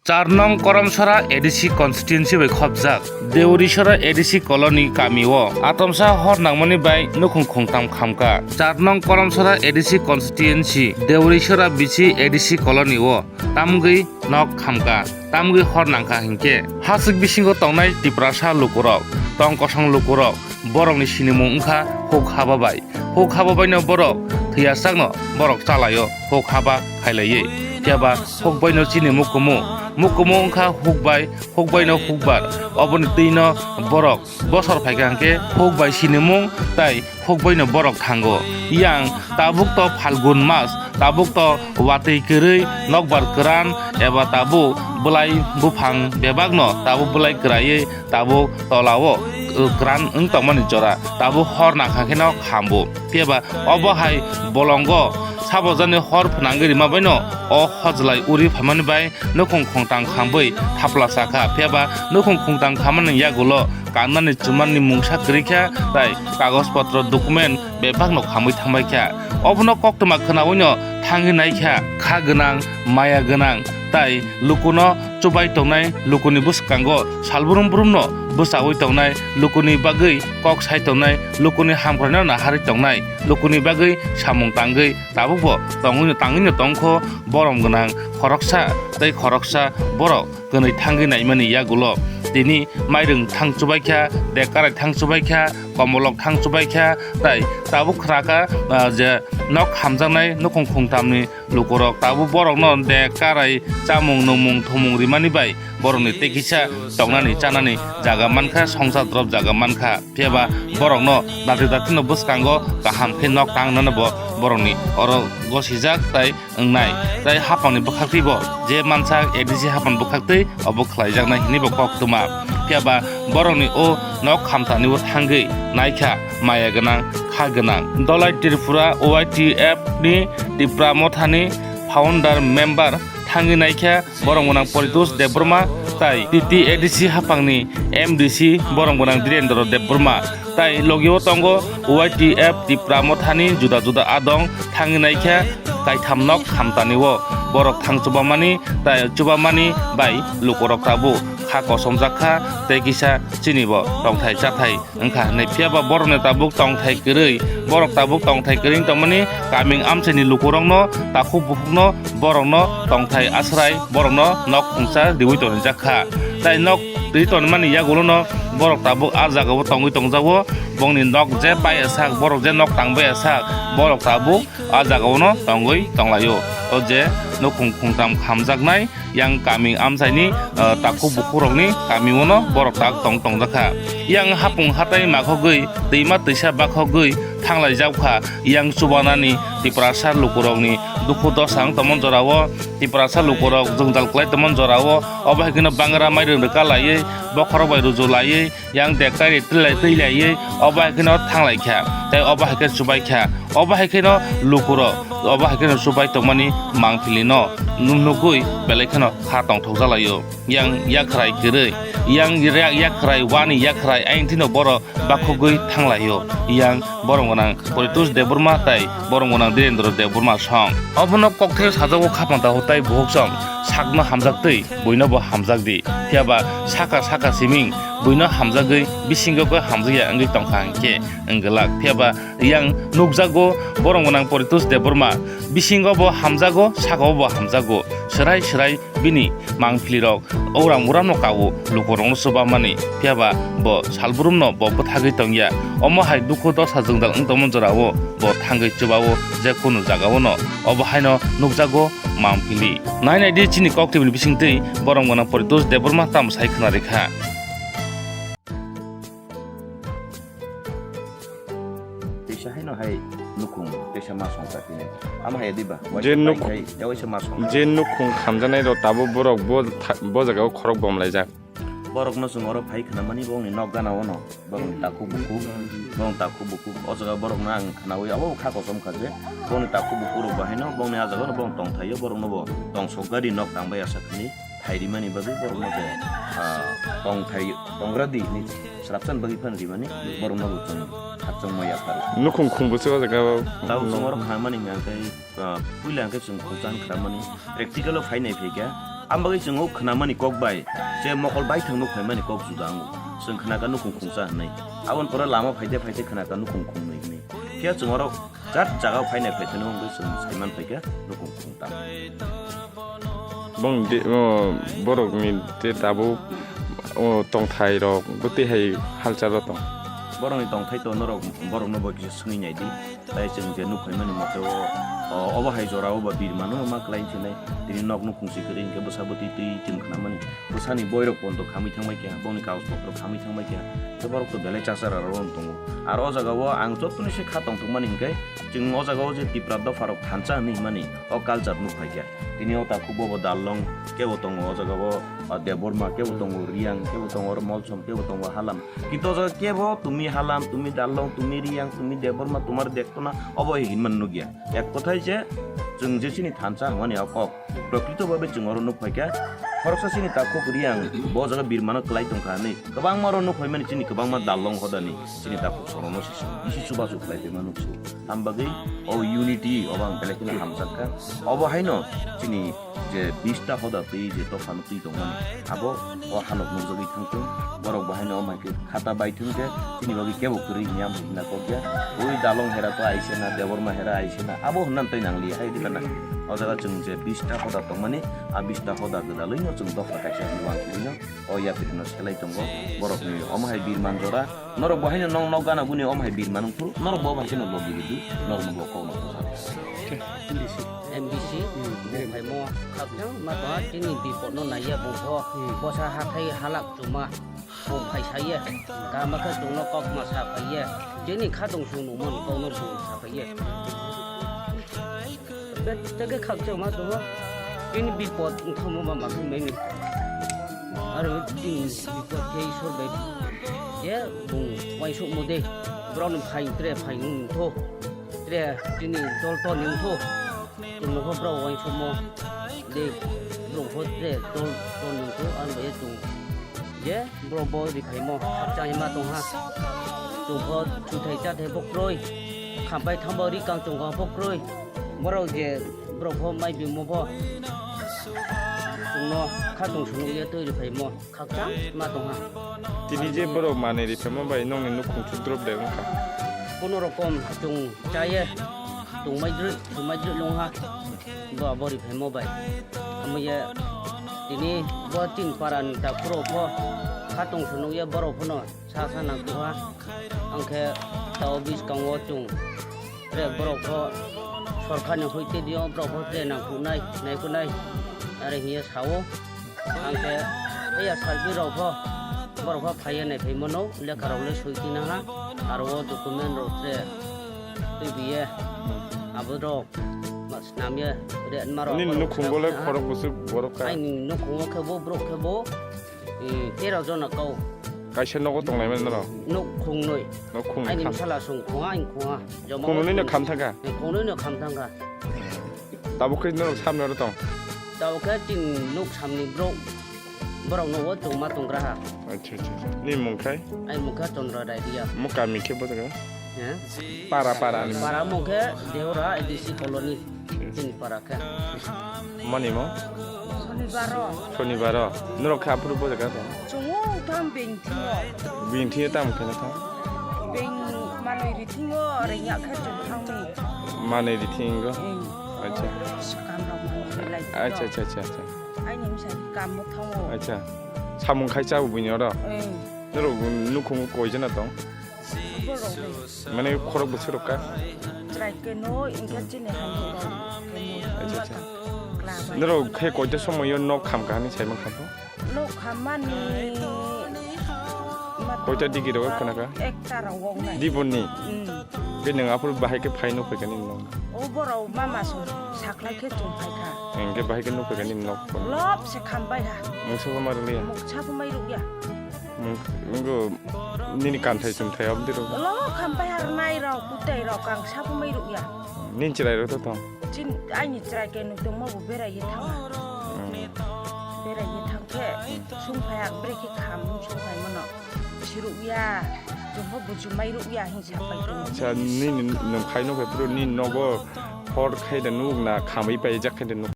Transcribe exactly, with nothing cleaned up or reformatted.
Char nong Koromsora A D C constituency bai khopjak Deurisora A D C colony kamio atomsa hor nangmani bai nukhung khungtam khamkha. Char nong Koromsora A D C constituency Deurisora bisi A D C colony o tamgwi nok khamkha, tamgwi hor nangkha hinkhe hasik bisingo tongnai Tiprasa lukurok, tong kosong lukurok, borokni sinimung wngkha huk haba bai. Huk haba baino borok thwiyarsakno borok chalaio huk haba khailaiwi. Phiyaba huk baino chini mukumu, mukumu wngkha huk bai, huk baino hukbar. Oboni twino borok bosor phaikha hinkhe huk bai sinimung tai huk baino borok thango. Yang tabuk to Phalgun mas, tabuk to watwi kwrwi nokbar kwran eba tabuk bwlai buphang bebakno tabuk bwlai kwraiwi tabuk tolao, uh, kwran wng tongmani jora tabuk hor nangkha kheno khambo. Phiyaba obo hai bolongo sabojani hor phnangwi rima baino o hojlai uri phaimani bai nukhung khungtang khambwi thapla sakha. Phiyaba nukhung khungtang khamani yagulo kannani chumani mungsa kwrwi kha, tai kagoj potro document bebakno khamwi thangbai kha. Obono koktwma khwnawino thangwi naikha kha gwnang, maya gwnang, tai lukuno chubai tongnai, lukuni bwskango salbrum brumno bwchaui tongnai, lukuni bagwi kok sai tongnai, lukuni hamkraino naharwi tongnai, lukuni bagwi samung tangwi tabukbo tongwino tangwino tongkho borom gwnang khoroksa tei khoroksa borok kwnwi thangwi naimani yagulo tini mairung thang chubaikha, dekarai thang chubaikha, komolok thang chubaikha, tai tabuk khwraka, ah, je nok hamjaknai nukhung khungtamni lukurok tabuk borokno dekarai chamung nungmung thumung rimani bai borokni tei kisa tongnani chanani jaga mankha, songsar drop jaga mankha. Phiyaba borokno dati datino bwskango kaham khe nok tangnano bo borokni oro gosijak tai wngnai. Tai haphangni bwkhaktwibo je mansa A D C haphang bwkhaktwi obo khlaijaknai hinwi bo koktwma. Phiyaba borokni o nok khamtanibo thangwi naikha maya gwnang, kha gwnang. Dolai Tripura O Y T F ni Tipra Mothani founder member thangwi naikha borom gwnang Poritosh Debbarma tai T T A D C haphangni M D C borom gwnang Dhirendra Debbarma. Tai logio tongo Y T F Tipra Mothani juda juda adong thangwi naikha kaitham nok khamtanio borok thang chubamani tai chubamani bai lukorok tabuk kha kosomjak kha tei kisa chinibo tongthai chathai wngkha hinwi. Phiyaba borokni tabuk tongthai kwrwi, borok tabuk tongthai kwrwi wng tongmani kaming amchaini lukurokno takhuk bukhukno borokno tongthai asrai borokno nok khungsa riwi tonijak kha. Tai nok riwi tonimani yagulono borok tabuk a jagao tongwi tongjago. Bongni nok je baiya sak, borok je nok tang baiya sak, borok tabuk a jagaono tongwi tonglaio. O je nukhung khungtam khamjaknai yang kaming amchaini, ah, takhuk bukhukrokni kamiono borok tak tong tongjakha. Yang hapung hatai makhogwi twima twisa bakhogwi thanglaijak kha. Yang chubanani Tiprasa lukurokni dukhu dosa wng tongmani jorao, Tiprasa lukurok jwngjal kwlai tongmani jorao, obo hai kheno bangra mairung rwka laiwi, bokhorok bai ruju laiwi, yang dekari twilai twilaiwi obo hai kheno thanglai kha, tei obo hai khe chubai kha, obo hai kheno lukurok obo hai kheno chubai tongmani mangpili no nuknukgwi belai kheno kha tongthokjalaio. Yang yakhrai kwrwi, yang yak-, yakhrai wani yakhrai ayang thino borok bakhogwi thanglaio. Yang borom gwnang Poritosh Debbarma tai borom gwnang Dhirendra Debbarma song. Obono kokthai sajago khapang dahu tai buhuk song sakno hamjak twi buino bo hamjak di. Phiyaba saka saka siming buino hamjagwi bisingo khe hamjakya wngwi tongkha hinkhe wngwlak. Phiyaba yang nukjago borom gwnang Poritosh Debbarma, bisingo bo hamjago, sakao bo hamjago, swrai swrai bini mangpilirok uram uramno kao, lukurokno chubamani. Phiyaba bo salbrumno bo bwthagwi tongya. Omo hai dukhu dosa jwngjal wng tongmani jorao bo thangwi chubao, je kunu jagaono. Obo haino nukjago mangpili. Nai nai di chini kok twi bini bisingtwi borom gwnang Poritosh Debbarma tamo sai khna rikha. Teisa haino hai nukhung teisa ma songsa tini. Ama hai diba? Je nukhung, hai, hai, yawaisa ma songsa. Je nukhung khamjanai rok tabuk borok bo tha-, bo jaga o khorok bom laijak. Borok no chwng oro phai khna mani bongni nok gana ono. Borokni takhuk bukhuk, borokni takhuk bukhuk. O jaga borok no ang khnaui abo kha kosom kha je. Bongni takhuk bukhuk rok bahai no, bongni a jaga no bong tong thaio, borok no bo tong sok gari nok tang bai asa khni. Thai rimani bagwi borokno je, ah, tongthai, tongra di hinwi swrapsan bagwi phano rimani borokno bo chwng khakchangma yapharo. Nukhung khung bwswk o jaga o. Tao chwng oro khamani hwnkha khe, ah, puila hwnkhe chwng khungchan khramani practical o phainai phaikha, Ang bagwi chwng o khwnamani kok bai je mokol baithang nuk phaimani kok juda wngo. Chwng khwnaka nukhung khungsa hwnwi. Aboni pore lama phaide phaide khwnaka nukhung khungnwi hwnwi. Phiya chwng oro jat jaga o phainai phaithani wngwi chwng saiman phaikha nukhung khungtang. Bong de, o, borokni te tabuk, o, tongthai rok bo tei hai halchar o tong. Borokni tongthai to norok borokno bo kisa swngwi nai di. Tai chwng je nuk phaimani mote o, o, obo hai jora o ba birmano ma klai chinai. Tini nok nukhung si kwrwi hinkhe bwsa bwtwi twi chwng khnamani. Bwsani boirok pondo khamwi thangbai kha, bongni kaus pokro khamwi thangbai kha. Tei borok to belai chachara rw tongo. Aro o jaga o ang jottoni se kha tongthokmani hinkhe chwng o jaga o je Tipra dopha rok thansa hwnwi himani o culture nuk phai kha. Tini o takhuk bo bo Darlong kebo tongo o jaga o, o Debbarma kebo tongo, Riyang kebo tongo, oro Molsom kebo tongo, Halam. Kintu o jaga kebo tumi Halam, tumi Darlong, tumi Riyang, tumi Debbarma, tomar Dektona, obo hinmani nukya. Ek kothai je, chwng je chini thansa hwnmani o kok, prokrito babe chwng oro nuk phaikha. Khoroksa chini takhuk Riyang, bo jaga birmano klai tongkha hinwi. Kwbangma oro nuk phaimani chini kwbangma Darlong hodani, chini takhuk sorono se chwng bisi chubachu khlai tongma nuksu. Ham bagwi o unity obo ang belai kheno hamjakha. Obo haino chini je bista hoda twi je dophano twi tongmani, abo o hanok nukjagwi thangthung, borok bo haino omo hai khe khata bai thung khe chini bagwi kebo kwrwi hwnwi ang hinna kok ya. Ui Darlong hera to aise na, Debbarma hera aise na, abo hwnna twi nang li hai dikha na. O jaga chwng je bista hoda tongmani, a bista hoda gwdalwino chwng dopha kaisa hwnwi uansugwino o yapri no selai tongo. Borokni omo hai birman jora, norok bo haino nong nok gana guni omo hai birman wngphuru, norok bo omo hai kheno logi ridi, norok bo kok no. M D C. M D C, hmm, bung phaimo khakchang ma tongha, chini bipodno naiya bung pho, hmm, bosa hathai halak chuma, bung phai saiya, kama khe chwngno kok ma sa phaiya, chini khatong sung nungmani kokno bung sa phaiya. Betege khakchang ma tongo, chini bipod wngthangma ma ma khe mani. Aro chini bipod khe Isor bai je bung uaisukmo de, borokni phai tre phai nung tho, tre chini dol to nung tho. Chwng nokho borok uansukmo de, borok pho tre dol dol nungkho, ang bai chwng je borok bo ri phaimo khakchangma tongha. Chwng pho chuthai chathai pho kwrwi, khampai thangbo ri kang chwng kang pho kwrwi. Borok je borok pho mai bimo pho chwngno khatong sunukya twi ri phaimo. Khakchang ma tongha. Tini je borok manwi ri phaima bai nokni nukhung chu drop de wngkha. Kono rokom chwng chaye, tongmai drwi, tongmai drwi longha. Bo abo ri phaima bai. Amya tini bo tin para ni ta khuro pho khatong sunukya borok phono sa sa nang tuha. Angkhe tao biskango chwng Tre borok pho sorkar ni hoi te dio, borok pho tre nang khunai, nai khunai, are hiya sao. Ang khe ya salbi rok pho, borok pho phaiya nai phai mano, lekha rok le soi tina ha, aro o document rok tre twi biye, abo rok ma snam ye, re ma rok. Nini nukhung bo le khorok bwswk borok ka? Aini nukhung o khe bo borok khe bo, eh, tero jona kau. Kaisa nogo tongnai mani norok? Nok khungnwi. Nok khungnwi. Aini bwsala song khunga, ang khunga. Khungnwi no kham thangkha? Eh, khungnwi no kham thangkha. Tabuk khe norok samni oro tong? Tabuk khe chini nok samni borok, borok nogo tongma tonggra ha. Acha, acha, acha. Nini mung khai? Aini mung khe Chandra Daidia. Mo kami khe bo jaga? He? Para, para ni. Para mung khe Deora A D C colony. Chini para khe. Mani mo? Sonibaro. Sonibaro. Norok khe aphuru bo jaga tong? Chungo tam beng thingo. Beng thingo tam khe na thang? Beng manwi ri thingo, ore yak khe chung thangni. Manwi ri thingo? Hmm. Acha. Sakam rok manwi ri lai thingo. Acha, acha, acha, acha. Aini misa kam bo thango. Acha. Samung khai chabo buini oro? Hmm. Norok nukhung koi jana tong? Borok ni. Mane khorok bwswk rok ka? Chwrai keno, engkhe chini hamjwk rok kemo. Acha, acha. Kla bai. Norok khe koita somoyo nok kham kahani saimang kha pho? Nok khammani. Koita digi rok khna kha? Ekta rok wng nai. Dibon ni? Hmm. Be nwng aphuru bahai khe phai nuk phaikha nini nok? O borok mama song saklai khe chwng phaikha. Engkhe bahai khe nuk phaikha nini nok pho? Lop se kham bai ha. Mungsa pho ma rwliya? Mungsa pho mai rwya. Mung-, nunggo nini kanthai chumthai abdi rok. Lo khampai har nai rok, kutai rok, ang sabu mai ruk ya. Nini chwrai rok to tong? Chin, aini chwrai kenu tongma bo berai ye thang. Hmm. Berai ye thang khe, sung phai ak bre khe kham, sung phai mano. Siruk ya, jumbo buju mai ruk ya, hin sa pai tong. Acha, nini nung khai no khai puro nini nogo hor khai da nuk na khamai pai jak khai da nuk?